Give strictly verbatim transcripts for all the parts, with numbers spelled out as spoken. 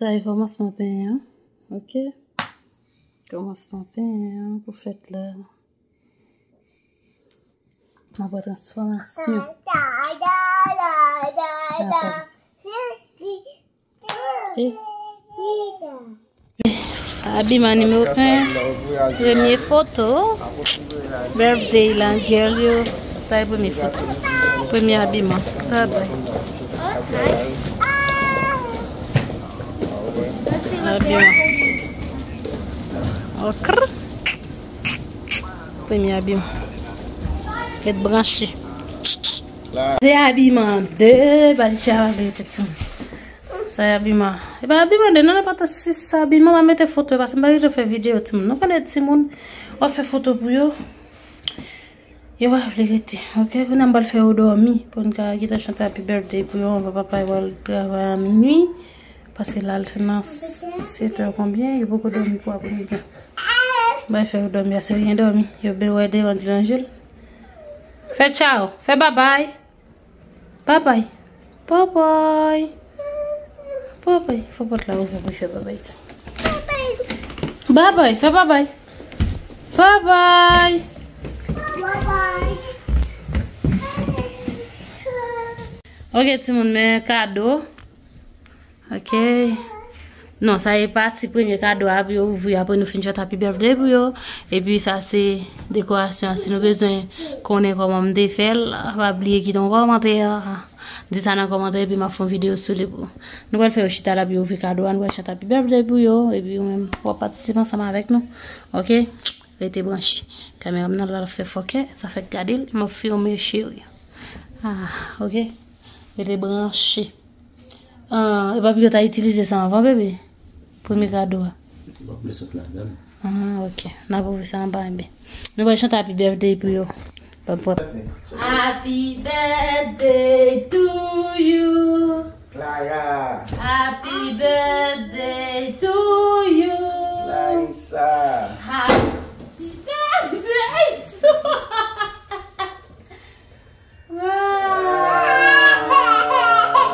Sa e kòmansman penyen an. Ok. Kòmansman penyen an pou fèt la. N ap wè transfòmasyon. Abiman nimewo en. Premye foto. Birthday la, girl yo. Sa e premye foto. Premye abiman. Bye bye. Abiman. Ok. Premye abiman. Ret branche. Se abiman de, Balicha va veye tèt timoun. Sa e abiman. E pa abiman de, non, non, pa ta si sa abiman, m a mete foto, paske m pa rete fè videyo timoun. Nou konnen timoun, w ap fè foto pou yo. Yo pa vle rete, ok? Kounye a m pral fè yo dòmi, pou n ka gentan chante happy birthday pou yo, anvan papa yo al travay a minui. Paske la, l nan sèt è konbyen, yo poko dòmi pou apremidi. M pral fè yo dòmi, a se ryen dòmi. Yo ben wè devan nan je l. Fè tchaw, fè babay. Babay. Babay. Babay. Fò pòt la ouvè pou fè babay tou. Babay, fè babay. Babay. Ok, timoun, men kado. Ok. Non, sa e pati premye kado a pou yo ouvri, apre nou fin chante happy birthday pou yo. Epi sa se dekorasyon an. Si nou bezwen konnen kòman m te fè l, pa bliye kite yon kòmantè. Di sa nan kòmantè epi m ap fè yon videyo sou li pou nou. Nou pral fè yo chita la pou yo ouvri kado a, nou pral chante happy birthday pou yo, epi ou menm w ap patisipe ansanm avèk nou. Ok? Rete branche. Kamera m nan la fè fòkè, sa fè gade l, m ap filme cheri. Ah, ok. Rete branche. Ah, e pa pou yo ta itilize sa anvan, bebe? Premye kado a. Ou pa vle sot ladan l. Ah, ok. N ap ouvri sa anba, enben. Nou pral chante happy birthday pou yo. Pap, pap. Happy birthday to you. Clara. Happy birthday to you. Clarissa. Happy birthday to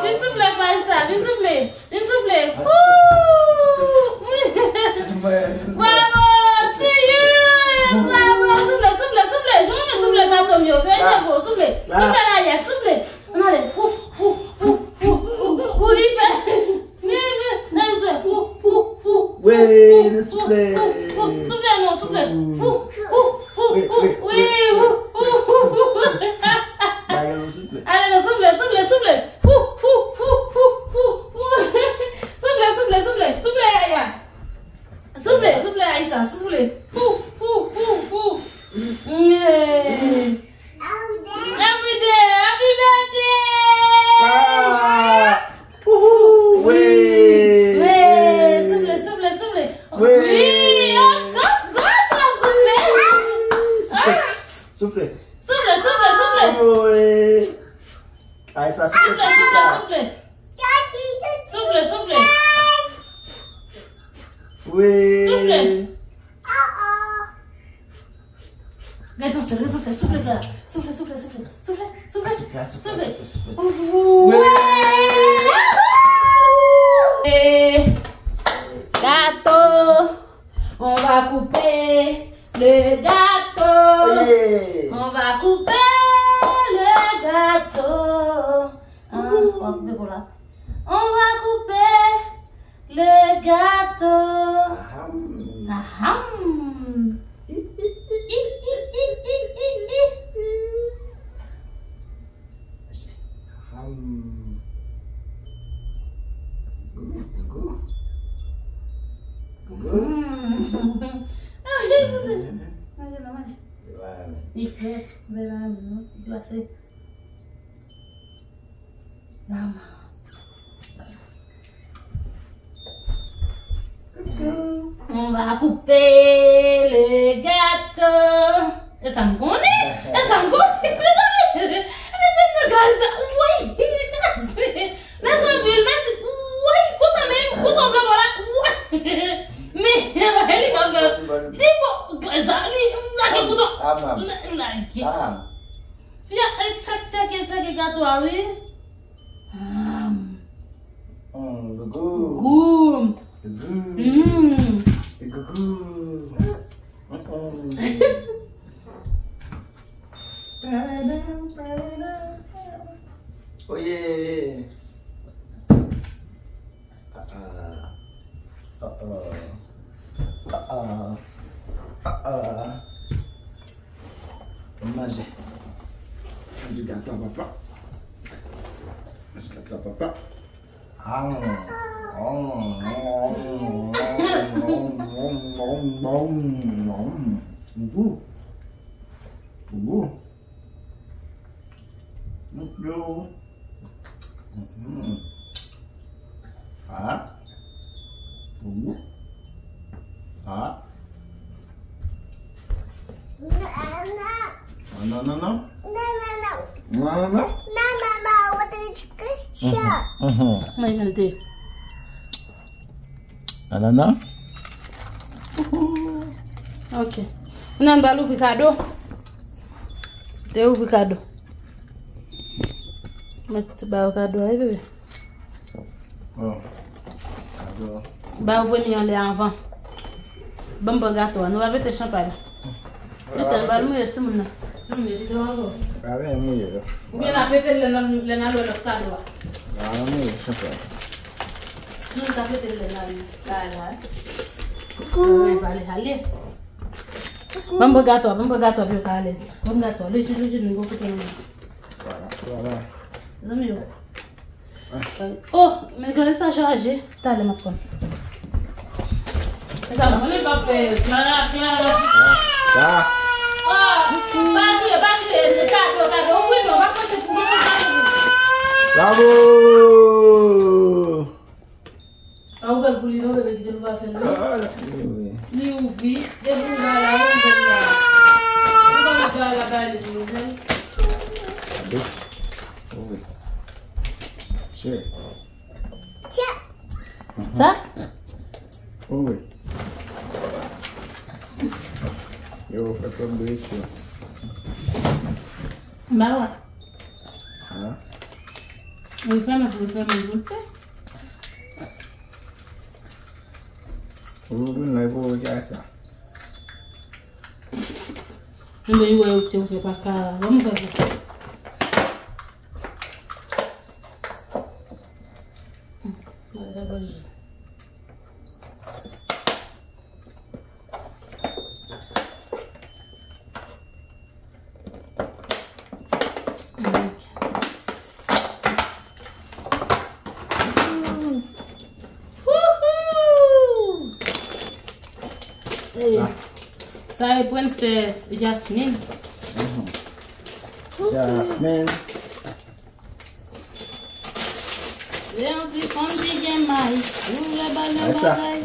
Vin soufle, Clarissa, vin soufle. Vin soufle. Woo! Bravo! Cheers! Bravo! Soufle, soufle, soufle. Jwenn soufle gato m yo. Vin soufle, soufle. Soufle, Yaya, soufle. Ann ale. Wou, wou, wou, wou, wou, wou, wou, li fè. Wi, nou soufle. Soufle, non, soufle. Wou, wou, wou, wou, wi, wou, wou, wou. Bagay nou soufle. Ale, non, soufle, soufle, soufle. Wou, wou, wou. Soufle, soufle, soufle. Soufle, Yaya. Soufle, soufle, Aïssa, soufle. Wou, wou, wou, wou. Yeah. Happy day, happy birthday! Ah! Wouhou! Wi! Wi! Soufle, soufle, soufle! Wi! Wi! Ankò, ankò sa, soufle! Soufle! Ah! Soufle! Soufle, soufle, soufle! Wi! Ay, sa soufle! Soufle, soufle, soufle! Soufle, soufle! Wi! Soufle! Ret ansanm, ret ansanm. Soufle, Clara. Soufle, soufle, soufle. Soufle, soufle. Soufle, soufle, soufle. Wi! Gato! On va couper le gâteau. On va couper le gâteau. Ah, on va couper quoi là? On va couper le gâteau. Aham. Aham. Aham. Goût, goût. Goût. Ah, manje, manje, manje. Li frèt, bèl la, non? Glase. Manman. On va couper le gâteau. E sa m konnen. E sa m konnen, mezanmi. E tèt mwen kraze. Woy, kraze. Mèsi anpil, mèsi. Woy, konsa menm, konsa w vle wè la. Woy. Men, li ka fè. Li bon, sa, li, lage bouton. Lage. Fi a, e tchak, tchak, tchak gato a, wi. Hum. Hum, gou. Gou. Ah, ah. Ah, ah. Ah, ah. Manje. Manje gato a papa. Manje gato a papa. Ah. Yo. Mhm. Ah. Ouh. Ah. Non, non, non, non. Non, non, non. Non, non, non. Mhm, mhm. Mwen te. Anana. Ok. Nan ba louvri kado. Te ouvri kado. Mèt ba yo kado a, wi, bebe. Oh. Kado. Ba yo premye anlè anvan. Ban m pran gato a. Nou va pete chanpay la. Pete l, ba l mouye timoun nan. Timoun yo te ankò. Pa vin mouye yo. Oubyen n a pete l lè n al, lè n al wè lòt kado a. Pa vin mouye chanpay. Nou ta pete l lè n al la la. Koukou. Mwen pale ale. Ban m pran gato a, ban m pran gato a pou yo ka alèz. Ban m gato a. Leji, leji, nou gon kote nou. Vwala, vwala. Zanmi yo. Oh, men gade sa chaje. Talè m ap pran. Se sa, mwen menm p ap fè Clara, Clara. Sa. Oh, pa kriye, pa kriye. Kado, kado. Ouvri non, pa pote pou mwen. Bravo! Pa ouvè l pou li non, bebe, kite l va fè l non. Ah, li ouvri. Li ouvri. Depi ou va la, ou ouvè l la. Ou pa mèt la, la, ba li pou ouvè l. Gade. Ouvri. Sure. Sa? Ouvri. Yo, fè twòp bri isit. Ba wa. Ha? Ou fèmen, ou fèmen, ou fèmen. Ou vin la, ou kay sa. Mwen wè yo te ouvè pa ka. Ban m fè sa. Wouhou! Sa e Prensès Jasmine. Mhm. Jasmine. Se yon ti fanm ki gen may. Ou vle ba l yon bagay.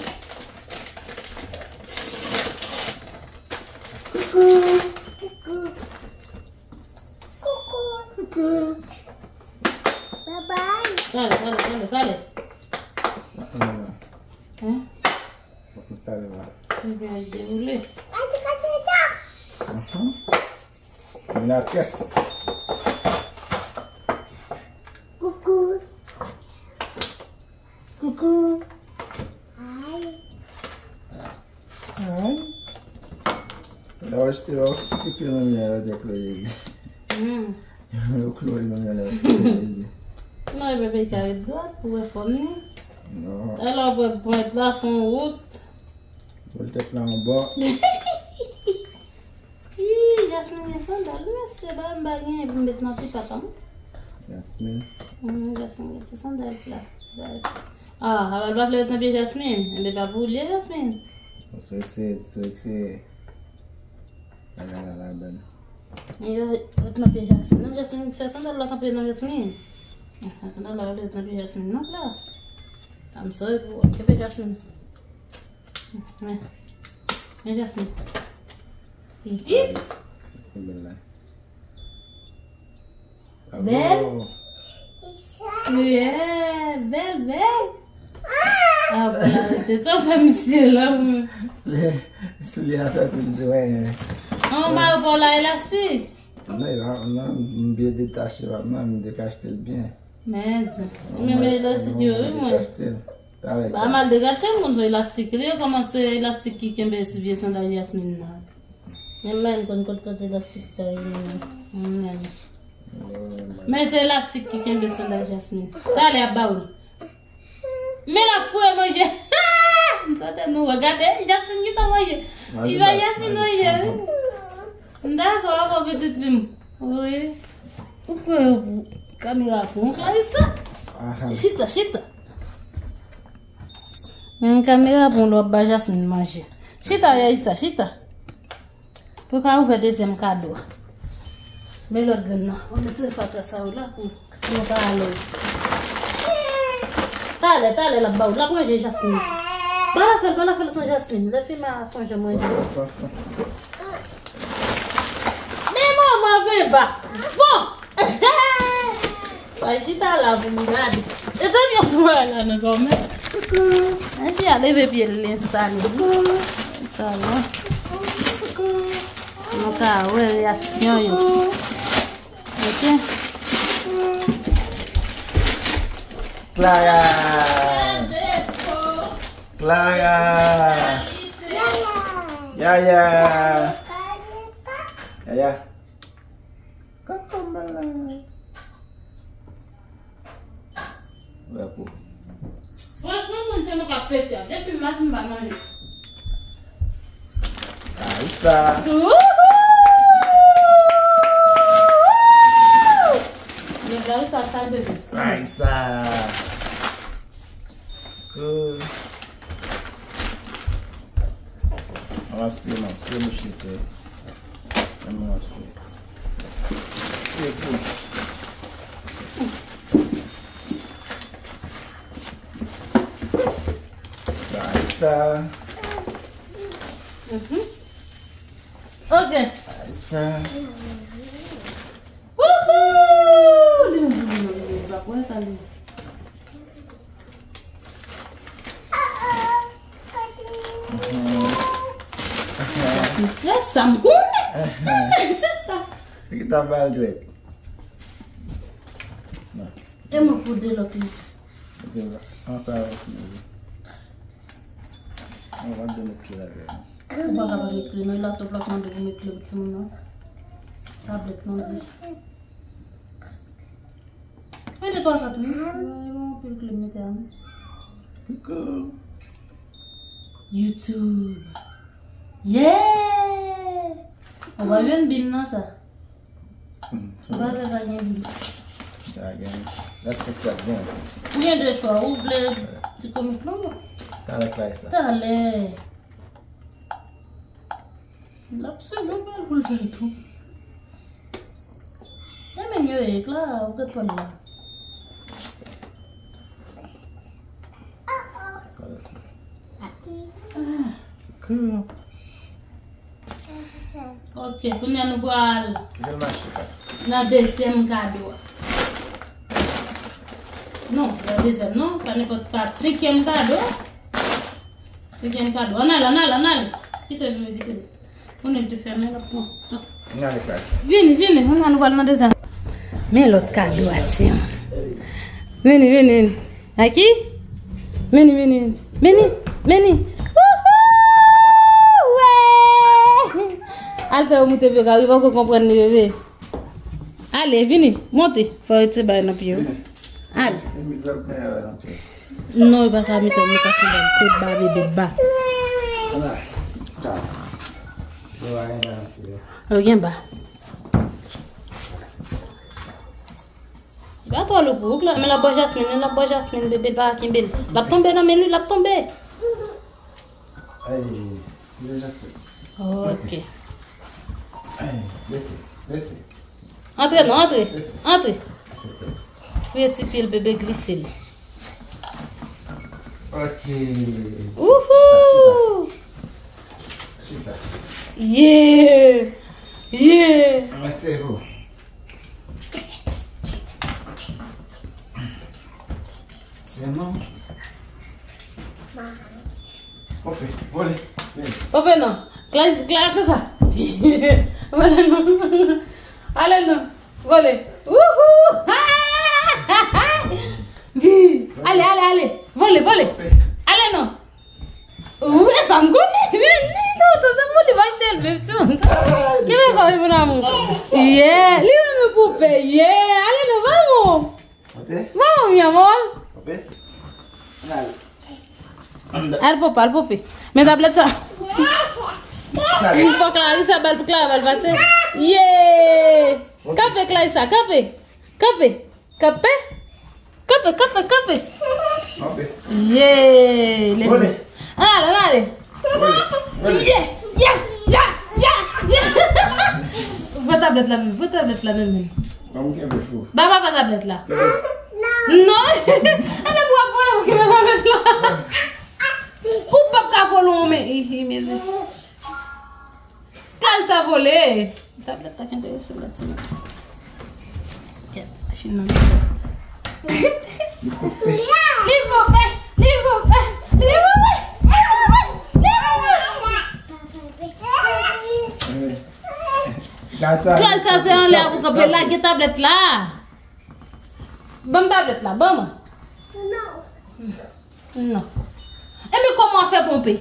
Koukou. Koukou. Koukou. Koukou. Bye bye. Sale, sale, sale, sale. Hein? Sale la. Bagay dewoule. Mhm. Mwen la pyès. Koukou. Koukou. Hi. Hi. Lè w achte, w ap skipe nan men an, lè w di Chloé. Hmm. Yo Chloé nan men an, lè w skipe nan men an. Non, e bebe ka ret dwat pou wè fòm ni. Non. Alò, w ap pran pwent la, fè yon wout. Boul tèt la yon bò. Ih, Jasmine gen sandal, wi, mesye, ba m pa gen, epi m met nan ti pat an. Jasmine. Hmm, Jasmine gen ti sandal la, ti bagay. Ah, Amal pa vle ret nan pye Jasmine. Enben, pa pou li, Jasmine. Ou swete, swete. Ala la, la, la, la. Li ret nan pye Jasmine. Non, Jasmine, fè sandal la kanpe nan Jasmine. Ah, sandal la vle ret nan pye Jasmine, non, la. I'm sorry pou ou. Kenbe Jasmine. Men. Men Jasmine. Titi. Bèl. Bèl. Yeah, bèl, bèl. Ah, bon, te sa fè misye la, mwen. Soulye a fè pou l di, wè. An, mayo pa w la elastik. Non, non, m byen detache, non, m detache l byen. Men, ou menm elastik yo, wi, mwen. Ba mal degaje l, moun fè elastik. Li kòmanse elastik ki kenbe vye sandal Jasmine nan. Men men konn kot kote elastik sa ye, men. Men. Men se elastik ki kenbe sandal Jasmine. Talè ap ba ou. Men la foure manje. Gade, Jasmine ki ta manje. Li ba Jasmine manje, wi. M dakò avè w, pitit fi m. Wi. Ou kwè yo pou kamera pou w, Clarissa? Chita, chita. Men kamera pou w, l ap ba Jasmine manje. Chita, Clarissa, chita. Pou ka ouvè dezyèm kado a. Men lòt grenn nan. Mwen retire fatra sa yo la pou, pou nou ka alèz. Talè, talè, l ap ba w. L ap manje Jasmine. Bala fè l, bala fè l san Jasmine. Lè fi m a fon jan manje. Sa, sa, sa, sa. Men manman, men ba. Bon. Mwen chita la pou m gade. E tanpyon sou mwen la nan kòmè. Koukou. Epi a leve pye l enstale. Koukou. Sa la. Nou ka wè reyaksyon yo. Ok. Clara. Clara. Yaya. Yaya. Kòkòm la. Wè pou. Franchman, moun se nou k ap fete a. Depi maten m pa manje. Clarissa. Wouhou! Men Clarissa sal bebe. Clarissa. Good. Mwen ap siye, mwen ap siye bouch li tou. Mwen ap siye. Siye tou. Clarissa. Mhm. Ok. Clarissa. Wouhou! Li menm, li menm, li menm, li pa kwè sa, li. Lè sa m konnen. Se sa. Li ta ba l dwèt. Non. E mwen pou de lòt li. Ansanm avèk nou. Mwen pa de lòt li la. Ou pa ka pa met kle nan laptop la, mande pou met kle pou timoun nan. Tablèt nan di. Mete pa kat wi. Mwen anpil kle mete a. Koukou. YouTube. Yeah! Ou pa jwenn bil nan sa. Hmm, ou pa vle pa gen bil. Pa gen. Netflix ap gen. Ou gen de chwa, ou vle ti komik non? Talè Clarissa. Talè. L ap swiv yo fè l pou l fè l tou. E men yo e Clara, ou gad pòl la. Ok, kounye a nou pral nan dezyèm kado a. Non, nan dezyèm non, sa nenpòt kat, senkyèm kado. Senkyèm kado. Ann ale, ann ale, ann ale. Kite l, kite l. Konnen l te fèmen, l ap pran tan. Ann ale, Clara. Vini, vini, ann ale, nou pral nan dezyèm. Men lòt kado a, ti. Vini, vini, vini. Aki? Vini, vini, vini. Vini, vini. Wouhou! Wè! Al fè yo moute pye, Gary, poko konprann li, bebe. Ale, vini, monte. Fò yo retire bagay nan pye yo. Ale. Non, yo pa ka mete mokase ba l. Se ba bebe ba. Yo gen ba. Li pa twò lou pou ou, Clara, men l ap bò Jasmine, men l ap bò Jasmine, bebe l pa kenbe l. L ap tonbe nan men li, l ap tonbe. Ay, bebe Jasmine. Ok. Ay, bese, bese. Antre non, antre. Bese. Antre. Bese. Fouye ti pye l, bebe glise l. Ok. Wouhou! Chita, chita. Chita. Yeah! Yeah! Mwen se pou. Se non. Pope, vole. Vini. Pope non. Clara, Clara fè sa. Vole non. Ale non. Vole. Wouhou! Di. Ale, ale, ale. Vole, vole. Pope. Ale non. Ou wè sa m konnen. Vini, vini, tonton, se pou li, va m te leve tou. Kenbe kò w, mon amour. Yeah. Li menm poupè. Yeah. Ale non, vamos. Monte. Vamos, mi amor. Monte. Ann ale. Al pope, al pope. Men tablèt sa. Fò Clarissa bal pou Clara bal pase. Ye! Kanpe Clarissa, kanpe. Kanpe. Kanpe. Kanpe, kanpe, kanpe. Kanpe. Ye! Leve. Ann ale, ann ale. Ye! Ye! Ye! Ye! Ye! Pran tablèt la, men. Pran tablèt la, men, men. Ba papa tablèt la. Non! Ann ale pou w ap vole pou kenbe tablèt la. Ou p ap ka vole w, men. Ihi, men. Kal sa vole. Tablèt la ki enterese m la, timoun. Kèt, machin nan. Li pope. Li pope. Li pope. Li pope. Kal sa se anlè a pou kanpe. Lage tablèt la. Ban m tablèt la. Ban mwen. Non. Ebyen, kòman w ap fè ponpe?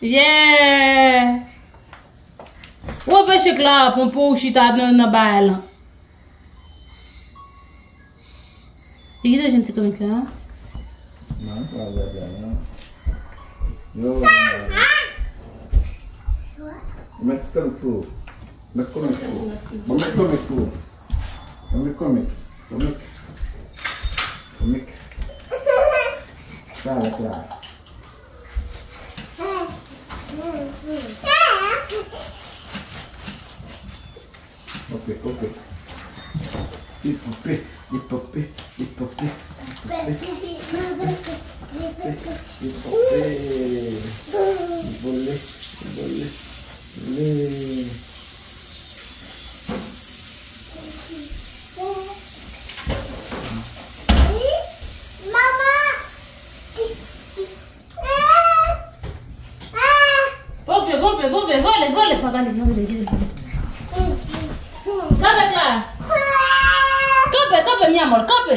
Yeah! Ou anpeche Clara ponpe ou chita nan, nan bagay lan. E ki sa jen ti komik la? Non, sa va byen, non. Yo, met komik pou. Met komik pou. Bon, met komik pou. Bon, met komik. Komik. Komik. Sa la, la. Ok, ok. Li pope, li pope, li pope, li pope. Li pope, li pope. Li vole, li vole, li vole. Manman! Ponpe, ponpe, ponpe, vole, vole, pa pale, non, vole, vole, vole. Kanpe la. Kanpe, kanpe, mi amor, kanpe.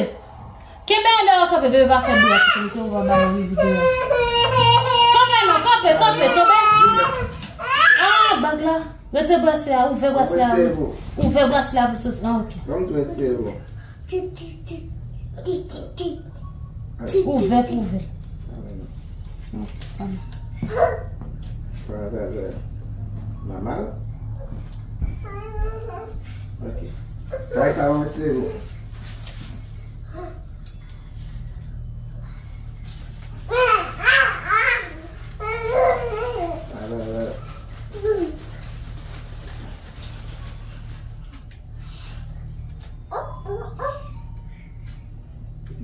Kenbe anlè w kanpe, bebe pa fè bri a, se konsa ou va ba mwen videyo. Kanpe non, kanpe, kanpe, tonbe. Ah, bag la. Retire braslè a, ouvè braslè a. Ouvè braslè a pou soti. Ah, ok. Ouvè pou ouvè. Mama. Ok. Kay sa yon sero.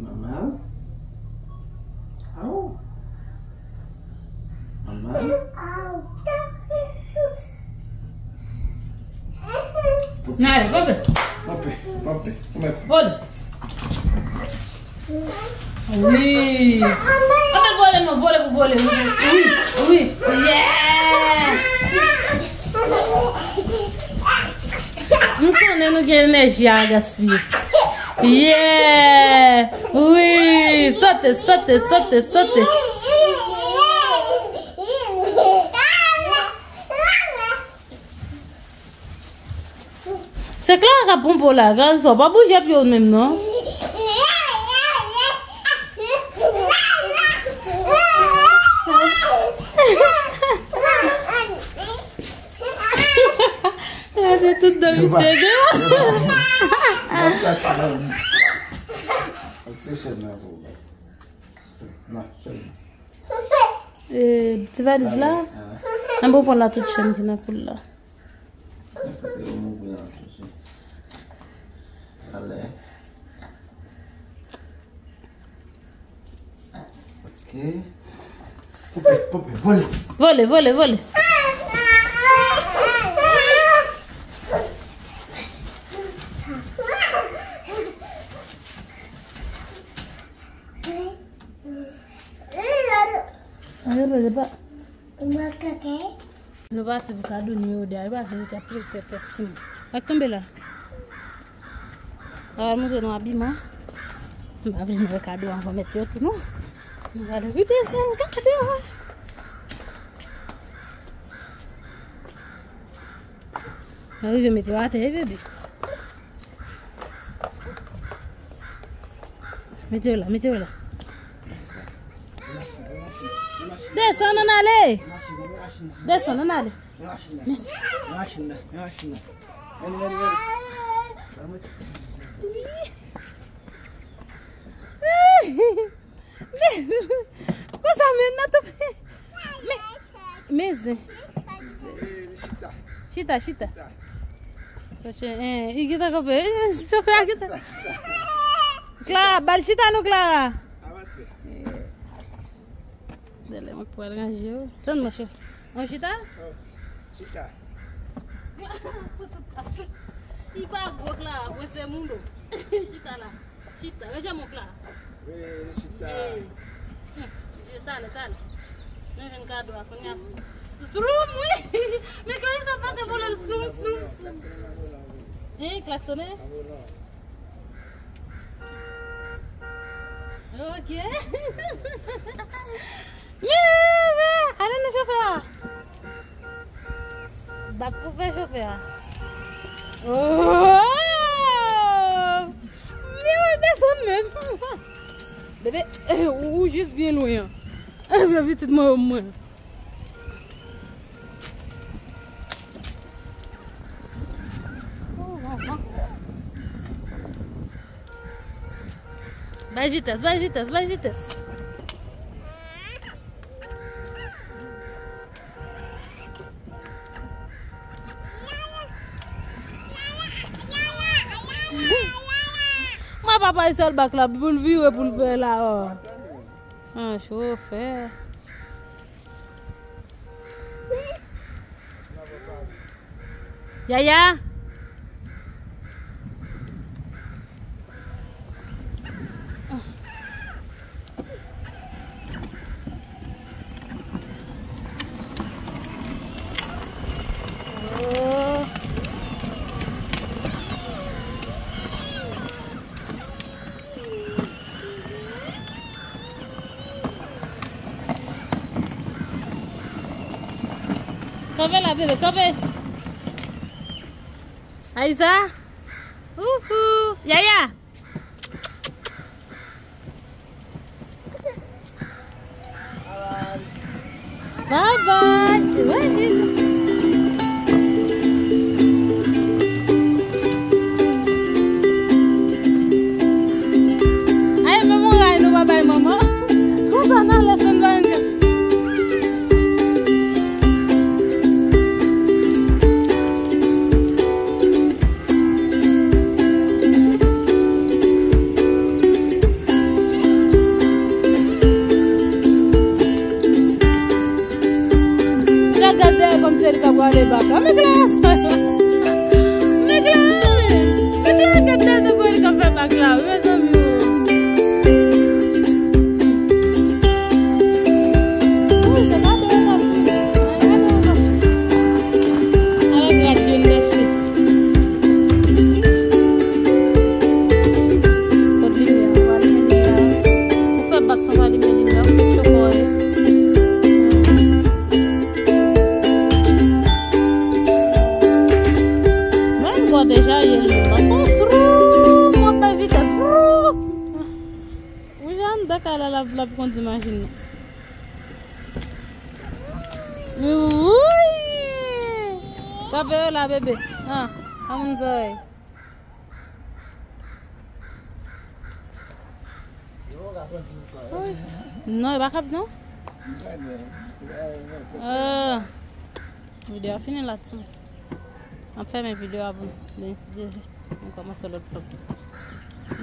Mama. Aw. Mama. N ale, ponpe. Ponpe, ponpe, ponpe. Vole. Wi. Ann vole non, vole pou vole. Wi, wi. Yeah. M konnen nou gen enèji a gaspiye. Yeah. Wi. Sote, sote, sote, sote. Se Clara k ap ponpe w la. Clarissa, w pa bouje pye w menm non. Gade tout dan misye gen. Eh, ti valiz la. Ann pran la tout chèn ki nan kou l la. Kote yo mouri an chèche. Alè. Ok. Ponpe, ponpe, vole. Vole, vole, vole. Ayo, bebe pa. Nou pati pou kado nimewo de a, li pa vle rete ap fè pès timoun. Ak tonbe la. Sa va montre nou abiman. M pa vle nou wè kado anvan mèt yo tou non. Nou pral rive sèl kado a. Mwen rive mete w atè, wi, bebe. Mete w la, mete w la. Desann, ann ale. Desann, ann ale. Konsa, men nan tou. Men, men zen. Chita, chita. Paske, eh, li gentan kanpe. Eh, chofè a gentan. Clara, ba l chita non, Clara. Avanse. Dèlè mwen pral ranje yo. Tann mwen, chè. On chita? Oh, chita. Li pa gwo, Clara, gwo se moun. Chita la. Chita, men jan mwen la. Wi, chita. Wi. Hmm, talè, talè. Nou jwenn kado a kounye a. Zoom, wi. Men kòman sa pase pou lòt zoom, zoom, zoom. Hein, klaksone? Ok. Men, men, ale nan chofè a. Bak pou fè chofè a. Oh! Men w desann menm. Bebe, eh, ou, ou jis byen lwen an. Eh, bebe, pitit mwen, mwen. Oh, manman. Bay vitès, bay vitès, bay vitès. Mwen papa e sèl bak la pou l vire pou l fè la, oh. Ah, chofè. Yaya. Kanpe la, bebe, kanpe. Ayiza. Ouhou. Yaya. Bye bye. Ay, men mwen ray nou pa bay manman. Konsa nan lè sèn banga. Gade kòm se li k ap gade bak la. Men Clara sa la. Men Clara, men. Men Clara gade nan kò li k ap fè bak la. Mezanmi, oh. Wi, se gade yo sòti. Gade yo sòti. Avèk rad yo dèche. Kot limyè a? Ou pa limen limyè a. Ou fè bak san pa limen limyè a. Ou fè chofè. Mwen m gò deja ye li. Mwen fè srou, mwen fè vitès. Srou. Ou jan anndan kay la, l ap, l ap kondi machin nan. Wouy! Kanpe yo la, bebe. Ah, a moun zòrèy. Wouy. Non, e pa kap non. Ah. Videyo a fini la, timoun. M ap fèmen videyo a pou nou. Demen si Dye vle, nou kòmanse lòt vlòg.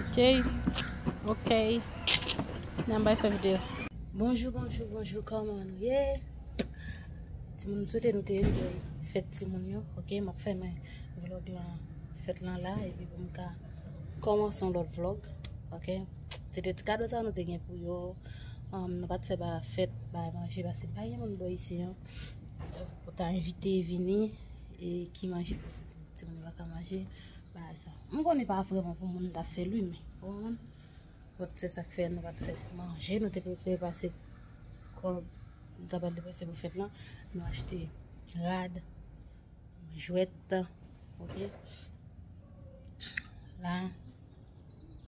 Ok. Ok. N a bay fè videyo. Bonjou, bonjou, bonjou. Kòman nou ye? Timoun, m swete nou te enjoy fèt timoun yo. Ok, m ap fèmen vlòg lan, fèt lan la, epi pou m ka kòmanse yon lòt vlòg. Ok. Se te ti kado sa nou te gen pou yo. Um, nou pa t fè ba fèt, bay manje, paske pa gen moun bò isi an. Donk, pou ta envite vini, e ki manje pou timoun yo pa ka manje, bagay sa. M konnen pa vrèman pou moun ta fè li, men, ou konprann? Donk, se sa k fè nou pa t fè manje, nou te prefere pase kòb nou ta pral depanse pou fèt lan, nou achte rad, jwèt, Ok. La,